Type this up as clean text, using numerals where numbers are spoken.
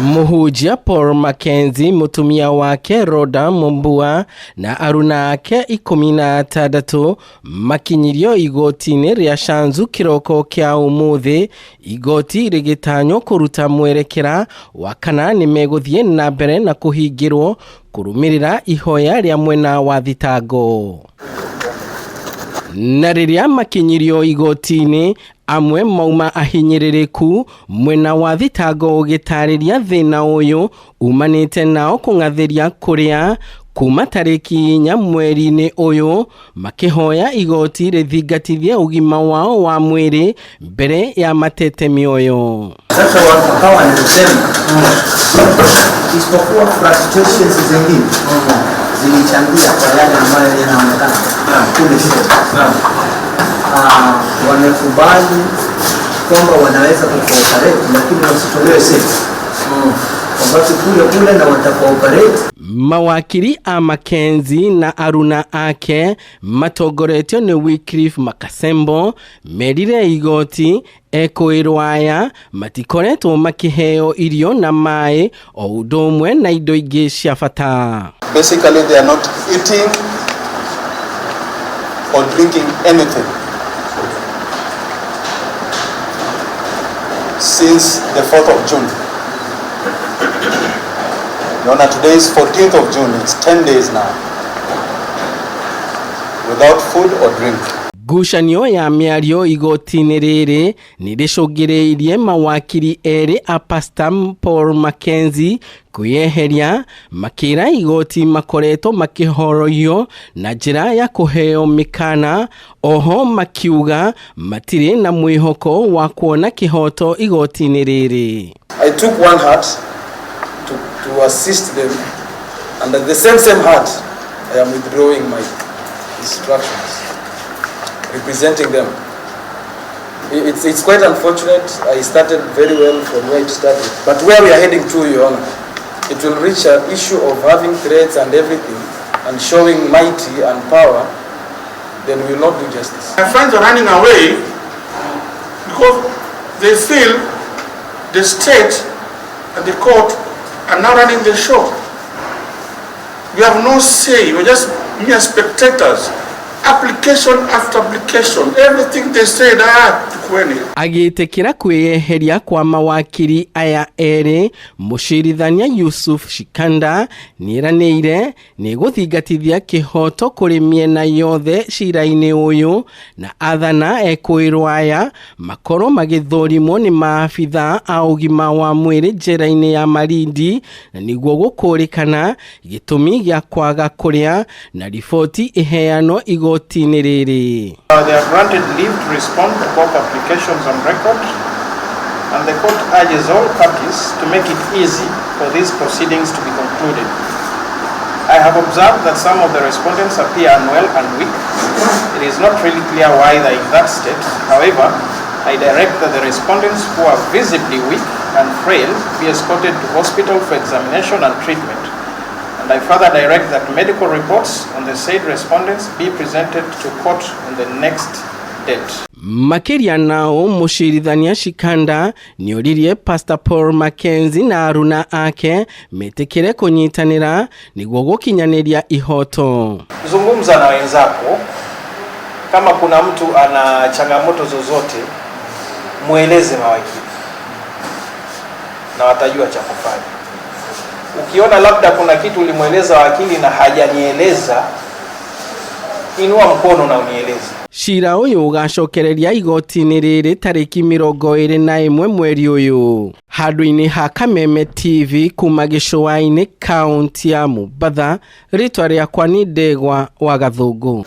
Mũhunjia Paul Mackenzie, mũtumia wake Rhoda Mumbua na aruna ake 16 makinyirio igoti-inĩ rĩa Shanzu kĩroko kĩa ũmũthĩ, igoti rĩgĩtanywo kũruta mwerekera wa kana nĩmegũthiĩ na mbere na kũhingĩrwo kũrũmĩrĩra ihoya rĩa mwena wa thitango. Na rĩrĩa makinyirio igoti-inĩ, amwe mauma ahinyĩrĩrĩku, mwena wa thitango ũgĩtarĩria thĩna ũyũ umanĩte nao kũng'athĩria kũrĩa kuma tarĩki 4 mweri-inĩ ũyũ, makĩhoya igoti rĩthingatithie ũgima wao wa mwĩrĩ mbere ya matete mĩoyo. Sasa wakawa wanasema isipokuwa frustrations zingine zilichangia kwa yale ambayo yanaonekana kule shule. Wamekubali kwamba wanaweza kucooperate lakini wasitolewe sisi. Wabaki kule kule na watacooperate. Mawakiri a Mackenzie na aruna ake matongoretio nĩ Wycliffe Makasembo merire igoti ekũĩrwo aya matikoretwo makĩheo irio na maĩ o ũndũ ũmwe na indo ingĩ cia bata. Basically they are not eating or drinking anything since the 4th of June. Your Honor, today is 14th of June, it's 10 days now, without food or drink. Ngucanio ya mĩario igoti-inĩ rĩrĩ nĩ rĩcũngĩrĩirie mawakiri erĩ a Pastor Paul Mackenzie kwĩyeheria, makĩra igoti makoretwo makĩhorohio na njĩra ya kũheo mĩkana, oho makiuga matirĩ na mwĩhoko wa kuona kĩhoto igoti-inĩ rĩrĩ. I took one heart to assist them, and at the same heart I am withdrawing my instructions, representing them. It's quite unfortunate. I started very well from where it started, but where we are heading to, Your Honor, it will reach an issue of having threats and everything and showing mighty and power, then we will not do justice. My friends are running away because they feel the state and the court are now running the show. We have no say, we're just mere spectators. Application after application, everything they said, tukweni. Agĩtĩkĩra kwĩyeheria kwa mawakiri aya erĩ, mũcirithania Yusuf Shikanda nĩeranĩire nĩ gũthingatithia kĩhoto kũrĩ mĩena yothe cira-inĩ ũyũ, na athana ekũĩrwo aya makorwo magĩthũrimwo nĩ maabitha a ũgima wa mwĩrĩ njera-inĩ ya Malindi, na nĩguo gũkũrĩkana gĩtũmi gĩa kwaga kũrĩa na riboti ĩheanwo igoti-inĩ rĩrĩ. They are granted leave to respond to both applications on record, and the court urges all parties to make it easy for these proceedings to be concluded. I have observed that some of the respondents appear unwell and weak. It is not really clear why they are in that state. However, I direct that the respondents who are visibly weak and frail be escorted to hospital for examination and treatment. And I further direct that medical reports on the said respondents be presented to court on the next date. Makĩria nao mũcirithania Shikanda nĩoririe Pastor Paul Mackenzie na aruna ake metĩkĩre kũnyitanĩra nĩguo gũkinyanĩria ihoto. Zungumza na wenzako, kama kuna mtu ana changamoto zozote mueleze mawakili na watajua cha kufanya. Ukiona labda kuna kitu ulimweleza wakili na hajanieleza, inua mkono na unieleze. Cira ũyũ ũgacokereria igoti-inĩ rĩrĩ tarĩki 21 mweri ũyũ. Handũ-inĩ ha Kameme TV kuma gĩcũa-inĩ kaunti ya Mombatha, rĩtwa rĩakwa nĩ Ndegwa wa Gathũngũ.